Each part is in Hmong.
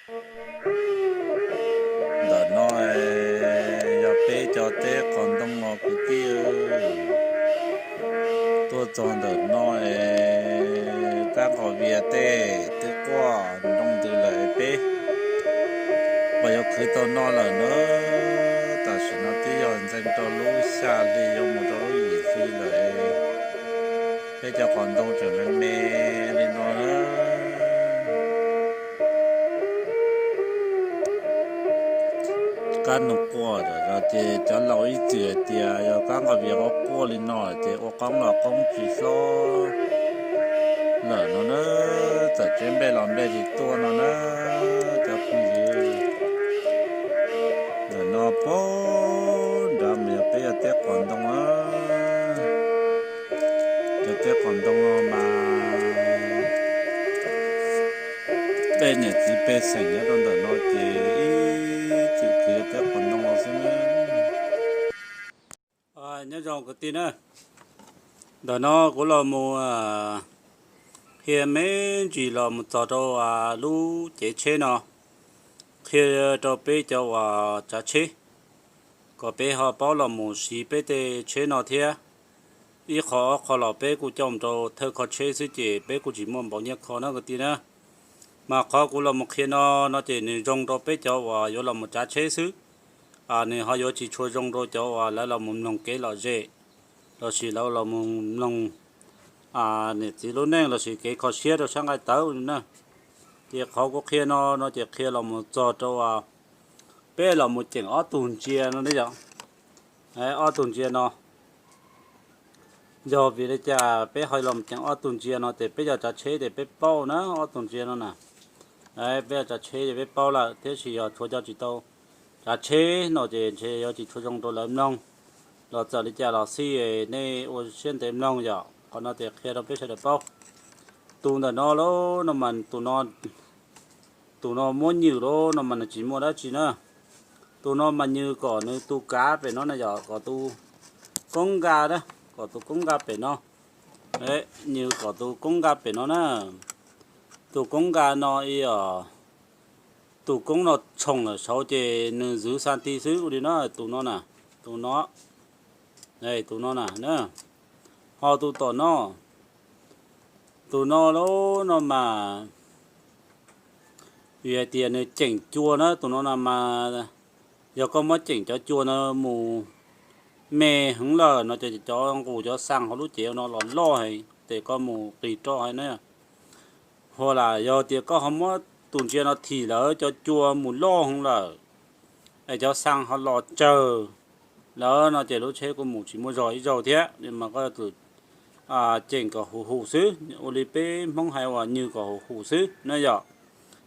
Ntawm no yog peb cov teb qos ntoo os kwv tij. Tuaj txog ntawm no es kab nqos vias tej twb quaj nroo ntws lawm es peb puas yuav khwv tau noj lawm na. Tam sim no twb yog ntxeev rau lub xya hli yuav mus rau lub yim hli lawm. Peb cov qos ntoo tseem me me li no na. Kab nws quaj ces cov laus ib txwm hais tias yog kab nqos vias quaj quaj li no ces ua qoob los qoob tsis hlob lawm no na. Txawm tsev nplej los nplej tsis tuaj no na cov phooj ywg. Ntawm no puag nrad mas yog peb cov teb qos ntoo na. Cov teb qos ntoo no mas peb niam txiv pej xeem nyob rau ntawm no ces ib txwm khwv cov teb qos ntoo no xwb na. Nyob zoo kwv tij na, ntawm no kuv los mus qhia me ntsis los mus txog rau lub cev tsheb no, qhia rau peb cov uas tsav tsheb kom peb ho paub los mus siv peb tej tsheb no thiab. Ib qho ob qho los peb kuj coj mus rau thawj kho tsheb xwb ces peb kuj tsis muaj npaum nyiaj kho na kwv tij na. Mas qhov kuv los mus qhia no no ces nws zoo rau peb cov uas yuav los mus tsav tsheb xwb. Nws ho yuav tsis tshua zoo rau cov uas lawv los mus mloog kev lom zem lossis lawv los mus mloog niam txiv lub neej lossis kev kho siab rau sab nqaij tawv na. Ces qhov kuv qhia no no ces qhia los mus txog rau peb los mus ceem ob tug ntsia no ne yom. Ob tug ntsia no, yog vim li cas peb ho los mus ceem ob tug ntsia no ces peb cov tsav tsheb ces peb paub na ob tug ntsia no na. Peb cov tsav tsheb ces peb paub lawm, tiam sis yog tshuav cov tsis tau tsav tsheb no ces ntshe yuav tsis tshua zoo rau lawv mloog. Los txawm li cas los xij nej ua siab ntev mloog yom, qhov no ces qhia rau peb sawv daws paub. Tus ntawm no lauj no mas tus no, tus no muab nywm lauj no mas nws tsis muaj dab tsi na. Tus no mas nywm kom nws tus kav pem no na yom, kom tus koob nka na, kom tus koob nka pem no. Nywm kom tus koob nka pem no na. Tus koob nka no i os, tus koob no tshoom lawm saud ces nws zwv xas ti xwb ua li no, tus no na, tus no, tus no na. Ho tus tom no, tus no lauj no mas vim hais tias nws ceem cua na, tus no no mas yog koj muab ceem cov cua no mus me heev lawm no ces cov nqus cov xaa hauv lub cev no los loj heev ces koj mus qis roj heev na. Ho lam yog tias koj ho muab tus ntsia no thim lawm cov cua mus loj heev lawm, es cov xaa ho los tsawg lawm no ces lub tsheb kuj mus tsis muaj zog ib zaug thiab. Mas koj yuav tsum ceem kom huv huv xwb, ua li peb Hmoob hais uas nywm kom huv huv xwb na yom.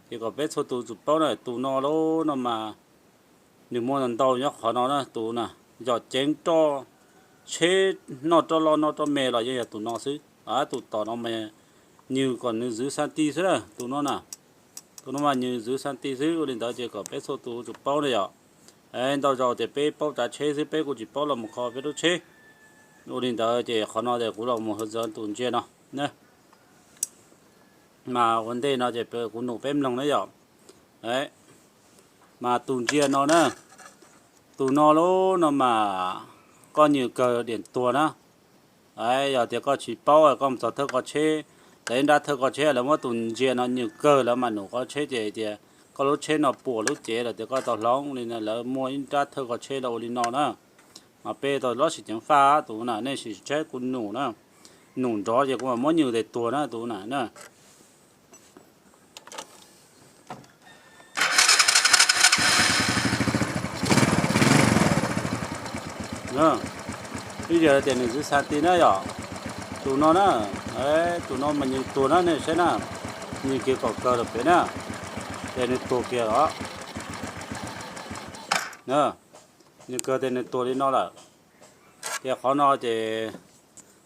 Ces kom peb txhua tus tsum paub na, tus no lauj no mas nws muaj ntau nyob qhov no na, tus na yog ceev roj, tsheb noj roj loj noj roj me los yeej yog tus no xwb. Tus tom no mas nywm kom nws zwv xas ti xwb na, tus no na. Tus no mas nywm zwv xas ti xwb, ua li ntawd ces kom peb txhua tus tsum paub na yom. Ntau zaus ces peb paub tsav tsheb xwb, peb kuj tsis paub los mus kho peb lub tsheb. Ua li ntawd ces qhov no ces kuv los mus hwv ntxawv tus ntsia no. Mas ua ntej no ces kuv num peb mloog na yom. Mas tus ntsia no na, tus no lauj no mas koj nywm kawg diam tuag na. Yog tias koj tsis paub koj mus txog thawj kho tsheb, lawv ib nrab thawj kho tsheb lawv muab tus ntsia no nywm kawg lawv mas num kho tsheb ces tias koj lub tsheb no puas lub cev los tias koj tau hloov li no, lawv muaj ib nrab thawj kho tsheb los ua li no na. Mas peb tau lub sim ceev faj tus na, nej sim saib kuv num na, num nrov ces kuv mam muab nywm tes tuag na tus na na. Ib yam tias nws zwv xas ti na yom, tus no na, tus no mas nws tuag na nej saib na, nws kiag kom kawg lawm pem na, ces nws tuag kiag los. Nws kawg ces nws tuag li no lawm. Ces qhov no ces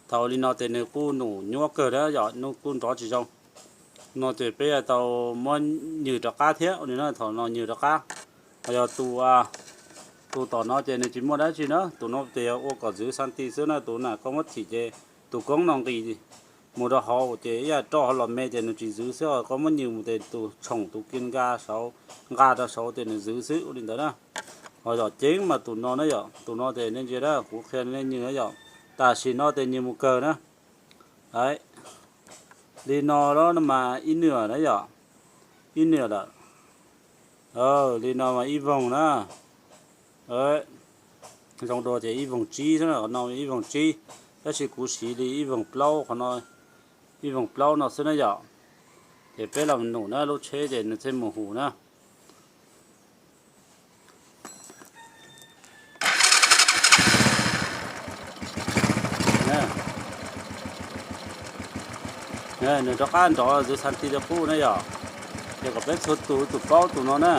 thaum li no ces nws kuj num nyuaj kawg na yom, nws kuj nrov tsis zoo. No ces peb tau muab nywm rov qab thiab ua li no, thaum no nywm rov qab. Ho yog tus, tus tom no ces nws tsis muaj dab tsi na, tus no ces yog ua kom zwv xas ti xwb na, tus na koj muab thim ces tus koob no nqis mus rau hauv ces ib yam roj hauv los me ces nws tsis zwv xwb, koj muab nyies mus ces tus tshoom tus kis nqa saud, nqa rau saud ces nws zwv xwb ua li ntawd na. Ho yog ceev mas tus no na yom, tus no ces nej ntsia na, kuv qhia nej nyies na yom, tam sim no ces nyies mus kawg na. Li no los no mas ib nws na yom, ib nws lawm. Li no mas ib voog na. Zoo dua ces ib voog tsib xwb, no ib voog tsib, tab sis kuv siv li ib voog plaub, qhov no ib voog plaub no xwb na yom. Ces peb los num na, lub tsheb ces nws thiaj mus hum na. Nws rov qab nrov zwv xas ti rau qub na yom. Ces kom peb txhua tus tus paub tus no na.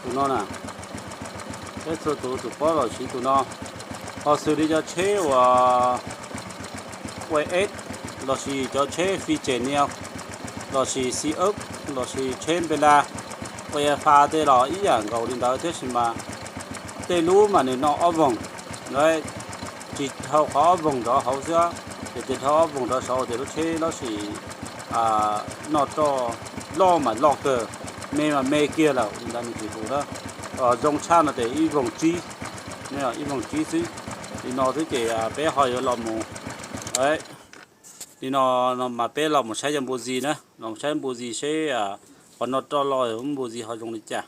Tus no na, peb txhua tus tus paub los siv tus no. Ho xws li cov tsheb uas ua es lossis cov tsheb fi ces nias lossis xi ob lossis tsheb npe la, ua fa tej los ib yam nkaus li ntawd, tab sis mas tej lub mas nws noj ob voog, tsis dhau qhov ob voog nrov hauv xwb, ces tis dhau ob voog nrov saud ces lub tsheb lossis noj roj loj mas loj kawg, me mas me kiag lawm li ntawd nws tsis hum na. Zoo tshaj no ces ib voog tsib, ib voog tsib xwb. Li no xwb ces peb ho yuav los mus, li no mas peb los mus saib cov npua zis na, los mus saib npua zis seb qhov noj roj loj lub npua zis ho zoo li cas.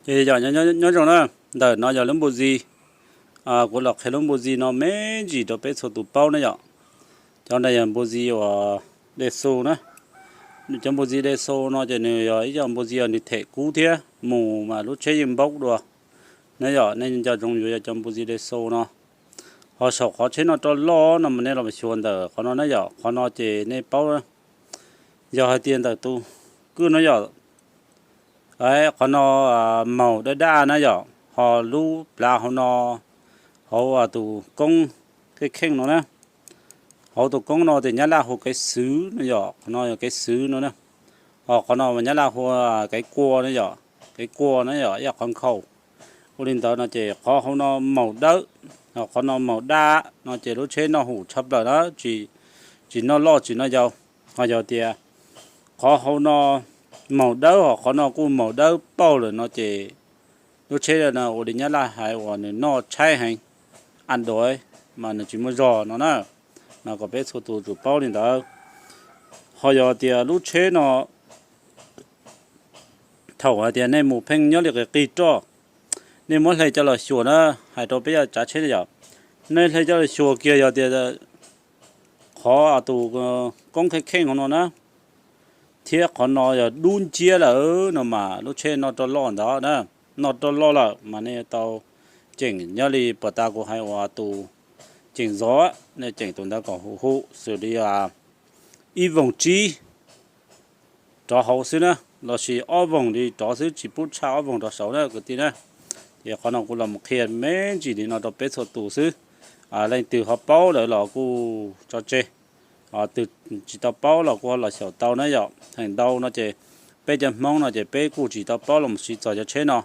Ces yog nyob zoo na, ntawm no yog lub npua zis. Kuv los qhia lub npua zis no me ntsis rau peb txhua tus paub na yom. Cov no yog npua zis uas dej xu na. Cov npua zis dej xu no ces nws yog ib co npua zis uas nws them kub thiab mus mas lub tsheb yeej npaub dua na yom. Nej nco ntsoov yuav yog cov npua zis dej xu no. Ho saum qhov tsheb noj roj loj no mas nej los xyuas ntawm qhov no na yom, qhov no ces nej paub, yog hais tias ntawm tus kwj no yom, qhov no maum daj daj na yom, ho lub plhav hauv no, hauv tus koob kheej kheej no na, hauv tus koob no ces nyab laj hu kev xwv no yom, qhov no yog kev xwv no na. Ho qhov no nyab laj hu kev kua na yom, kev kua na yom, ib yam qhov nkhaus. Ua li ntawd no ces qhov hauv no maum dawb, qhov no maum daj no ces lub tsheb noj hum tshaj plaws na, tsis noj loj tsis noj yau. Ho yog tias qhov hauv no maum dawb ho qhov no kuj maum dawb paug lawm no ces lub tsheb no ua li nyab laj hais uas nws noj tshaib heev, an duav mas nws tsis muaj zog no na. Mas kom peb txhua tus tsum paub li ntawd. Ho yog tias lub tsheb no thaum hais tias nej mus pheej nyob li qis qig roj, nej muab hle coj los xyuas na, hais rau peb cov tsav tsheb na yom, nej hle coj los xyuas kiag yog tias qhov tus koob kheej kheej hauv no na, thiab qhov no yog dub nciab lawm no mas lub tsheb noj roj loj ntawd na, noj roj loj lawm mas nej tau ceem nyob li puag ta kuv hais uas tus ceem zov, nej ceem tus ntawd kom huv huv xws li ib voog tsib rov hauv xwb na, lossis ob voog li rov xwb, tsis pub tshaj ob voog rov saud na kwv tij na. Ces qhov no kuv los qhia me ntsis li no rau peb txhua tus xwb. Leej twg ho paub lawm los kuj tso tseg, twg tsis tau paub los kuj ho los xyaum tau na yom. Heev ntau no ces peb cov Hmoob no ces peb kuj tsis tau paub los siv txog cov tsheb no.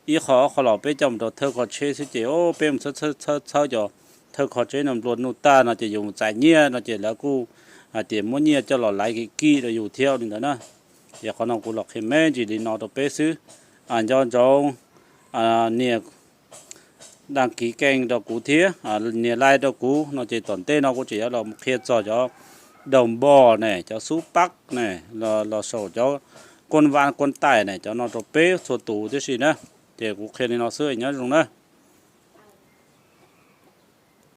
Ib qho ob qho los peb coj mus rau thawj kho tsheb xwb ces peb mus txhawb txhawb cov thawj kho tsheb no nplua nuj tag no ces yus mus txais nyiaj no ces lawv kuj hais tias muab nyiaj coj los laiv kim kim rau yus thiab li ntawd na. Ces qhov no kuv los qhia me ntsis li no rau peb xwb. Nco ntsoov nias đăng ký kênh rau kuv thiab nias like rau kuv no ces tom ntej no kuv tseem yuav los qhia txog cov đồng bò ne, cov xub pab ne, los saum cov kuôn văn quan tài ne, cov no rau peb txhua tus tib si na. Ces kuv qhia li no xwb, nyob zoo na.